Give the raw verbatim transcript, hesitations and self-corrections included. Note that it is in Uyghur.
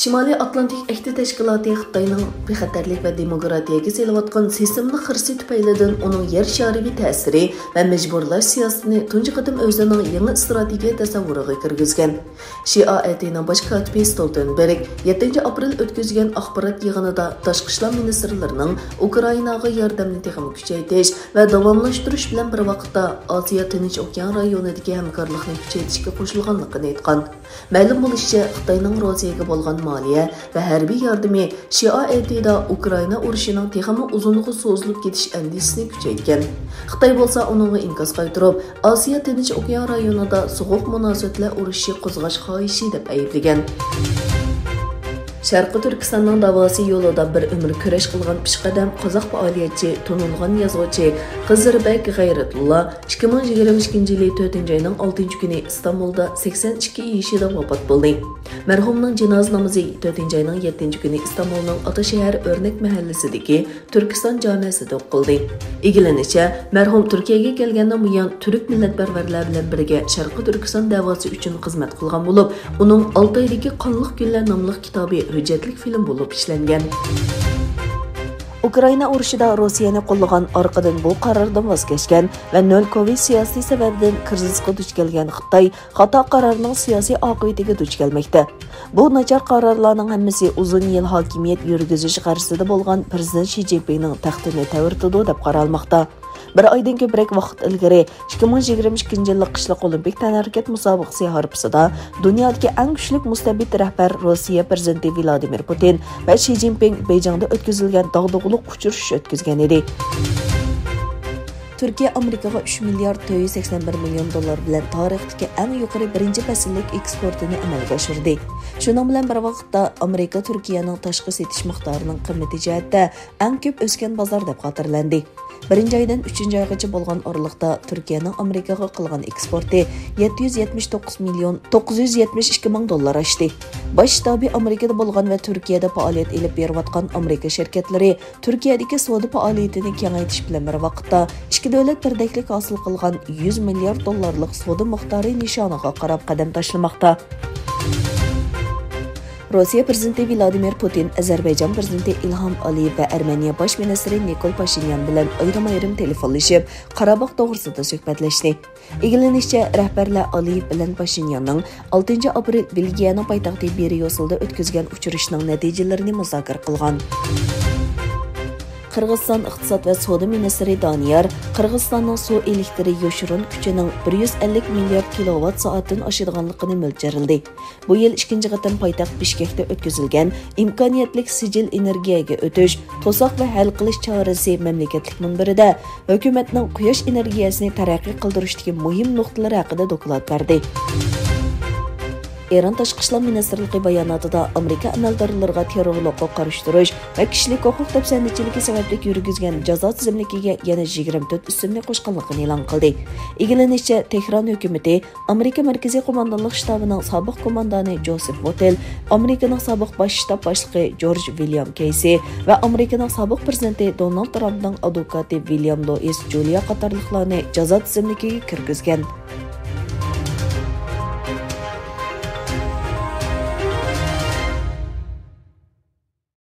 شىمالىي ئاتلانتىك ئەھدى تەشكىلاتى خىتاينىڭ بىخەتەرلىك ۋە دېموكراتىيەگە سېلىۋاتقان سېسىملىق خىرىسى تۈپەيلىدىن ئۇنىڭ يەر شارىۋى تەسىرى ۋە مەجبۇرلاش سىياسىتىنى تۇنجى قېتىم ئۆزىنىڭ يېڭى ئىستراتېگىيە تەسەۋۋۇرىغا كىرگۈزگەن. شىئا ئەتىنىڭ باش كاتىپى ستولتېنبېرگ يەتتىنچى ئاپرېل ئۆتكۈزگەن ئاخبارات يىغىنىدا تاشقى ئىشلار مىنىستىرلىرىنىڭ ئۇكرائىناغا ياردەمنى تېخىمۇ كۈچەيتىش ۋە داۋاملاشتۇرۇش بىلەن بىر ۋاقىتتا ئاسىيا تىنچ ئوكيان رايونىدىكى ھەمكارلىقنى كۈچەيتىشكە قوشۇلغانلىقىنى ئېيتقان. مەلۇم بولۇشىچە، خىتاينىڭ روسىيەگە بولغان مالىيە ۋە ھەربىي ياردىمى شىئا ئەتىدا ئۇكرائىنا ئۇرۇشىنىڭ تېخىمۇ ئۇزۇنغا سوزۇلۇپ كېتىش ئەندىشىسىنى كۈچەيتكەن. خىتاي بولسا ئۇنىڭغا ئىنكاس قايتۇرۇپ، ئاسىيا تىنچ ئوكيان رايونىدا سوغۇق مۇناسىۋەتلەر ئۇرۇشى قوزغاش خاھىشى دەپ ئەيىبلىگەن. شەرقىي تۈركىستاننىڭ داۋاسى يولىدا بىر ئۆمۈر كۈرەش قىلغان پېشقەدەم قازاق پائالىيەتچى، تونۇلغان يازغۇچى خىزىربەگ غەيرەتۇللا ئىككى مىڭ يىگىرمە ئىككىنچى يىلى تۆتىنچى ئاينىڭ ئالتىنچى كۈنى ئىستانبۇلدا سەكسەن ئىككى يېشىدا ۋاپات بولدى. مەرھۇمنىڭ جىنازا نامىزى تۆتىنچى ئاينىڭ يەتتىنچى كۈنى ئىستانبۇلنىڭ ئاتاشەھەر ئۆرنەك مەھەللىسىدىكى تۈركىستان جامەسىدە ئوقۇلدى. ئىگىلىنىشىچە، مەرھۇم تۈركىيەگە كەلگەندىن بۇيان تۈرك مىللەتپەرۋەرلەر بىلەن بىرگە شەرقىي تۈركىستان دەۋاسى ئۈچۈن خىزمەت قىلغان بولۇپ، ئۇنىڭ ئالتايدىكى قانلىق كۈنلەر ناملىق كىتابى ھۆججەتلىك فىلىم بولۇپ ئىشلەنگەن. ئۇكرائىنا ئۇرۇشىدا روسىيەنى قوللىغان، ئارقىدىن بۇ قاراردىن ۋاز كەچكەن ۋە نۆل كوۋىد سىياسىتى سەۋەبىدىن كىرىزىسقا دۇچ كەلگەن خىتاي خاتا قارارنىڭ سىياسىي ئاقىۋىتىگە دۇچ كەلمەكتە. بۇ ناچار قارارلارنىڭ ھەممىسى ئۇزۇن يىل ھاكىمىيەت يۈرگۈزۈش غەرىزىدە بولغان پىرېزىدېنت شى جىنپىڭنىڭ تەختىنى تەۋرىتىدۇ، دەپ قارالماقتا. بىر ئايدىن كۆپرەك ۋاقىت ئىلگىرى، ئىككى مىڭ يىگىرمە ئىككىنچى يىللىق قىشلىق ئولىمپىك تەنھەرىكەت مۇسابىقىسى ھارپىسىدا دۇنيادىكى ئەڭ كۈچلۈك مۇستەبىت رەھبەر روسىيە پىرېزىدېنتى ۋلادىمىر پۇتىن ۋە شى جىنپىڭ بېيجىڭدا ئۆتكۈزۈلگەن داغدۇغىلىق ئۇچرىشىش ئۆتكۈزگەن ئىدى. تۈركىيە ئامېرىكىغا ئۈچ مىليارد تۆت يۈز سەكسەن بىر مىليون دوللار بىلەن تارىختىكى ئەڭ يۇقىرى بىرىنچى پەسىللىك ئېكسپورتىنى ئەمەلگە ئاشۇردى. شۇنىڭ بىلەن بىر ۋاقىتتا، ئامېرىكا تۈركىيەنىڭ تاشقى سېتىش مىقدارىنىڭ قىممىتى جەھەتتە ئەڭ كۆپ ئۆسكەن بازار دەپ خاتىرىلەندى. بىرىنچى ئايدىن ئۈچىنچى ئايغىچە بولغان ئارىلىقتا تۈركىيەنىڭ ئامېرىكىغا قىلغان ئېكسپورتى يەتتە يۈز يەتمىش توققۇز مىليون توققۇز يۈز يەتمىش ئىككى مىڭ دوللار ئاشتى. باش شتابى ئامېرىكىدا بولغان ۋە تۈركىيەدە پائالىيەت ئېلىپ بېرىۋاتقان ئامېرىكا شىركەتلىرى تۈركىيەدىكى سودا پائالىيىتىنى كېڭەيتىش بىلەن بىر ۋاقىتتا، ئىككى دۆلەت بىردەكلىك ھاسىل قىلغان يۈز مىليارد دوللارلىق سودا مىقدارى نىشانىغا قاراپ قەدەم تاشلىماقتا. روسىيە پىرېزىدېنتى ۋلادىمىر پۇتىن ئەزەربەيجان پىرېزىدېنتى ئىلھام ئالىيېۋ ۋە ئەرمېنىيە باش مىنىستىرى نىكول پاشىنيان بىلەن ئايرىم-ئايرىم تېلېفونلىشىپ، قاراباغ توغرىسىدا سۆھبەتلەشتى. ئىگىلىنىشىچە، رەھبەرلەر ئالىيېۋ بىلەن پاشىنياننىڭ ئالتىنچى ئاپرېل بېلگىيەنىڭ پايتەختى بريۇسسېلدا ئۆتكۈزگەن ئۇچرىشىشنىڭ نەتىجىلىرىنى مۇزاكىرە قىلغان. قىرغىزىستان ئىقتىساد ۋە سودا مىنىستىرى دانىيار قىرغىزىستاننىڭ سۇ ئېلېكتىر يوشۇرۇن كۈچىنىڭ بىر يۈز ئەللىك مىليارد كىلوۋات سائەتتىن ئاشىدىغانلىقىنى مۆلچەرلىدى. بۇ يىل ئىككىنچى قېتىم پايتەخت بىشكەكتە ئۆتكۈزۈلگەن ئىمكانىيەتلىك سىجىل ئېنېرگىيەگە ئۆتۈش، توساق ۋە ھەل قىلىش چارىسى مەملىكەتلىك مۇنبىرىدە ھۆكۈمەتنىڭ قۇياش ئېنېرگىيەسىنى تەرەققىي قىلدۇرۇشتىكى مۇھىم نۇقتىلىرى ھەققىدە دوكلات بەردى. ئىران تاشقى ئىشلار مىنىستىرلىقى باياناتىدا ئامېرىكا ئەمەلدارلىرىغا تېررورلۇققا قارشى تۇرۇش ۋە كىشىلىك ھوقۇق دەپسەندىچىلىكى سەۋەبلىك يۈرگۈزگەن جازا تىزىملىكىگە يەنە يىگىرمە تۆت ئىسىمنى قوشقانلىقىنى ئېلان قىلدى. ئىگىلىنىشىچە، تېھران ھۆكۈمىتى ئامېرىكا مەركىزىي قوماندانلىق شتابىنىڭ سابىق قوماندانى جوسېف موتېل، ئامېرىكىنىڭ سابىق باش شتاب باشلىقى جورج ۋىليام كېيسى ۋە ئامېرىكىنىڭ سابىق پىرېزىدېنتى دونالد ترامپنىڭ ئادۋوكاتى ۋىليام لوئىس جۇلىيا قاتارلىقلارنى جازا تىزىملىكىگە كىرگۈزگەن.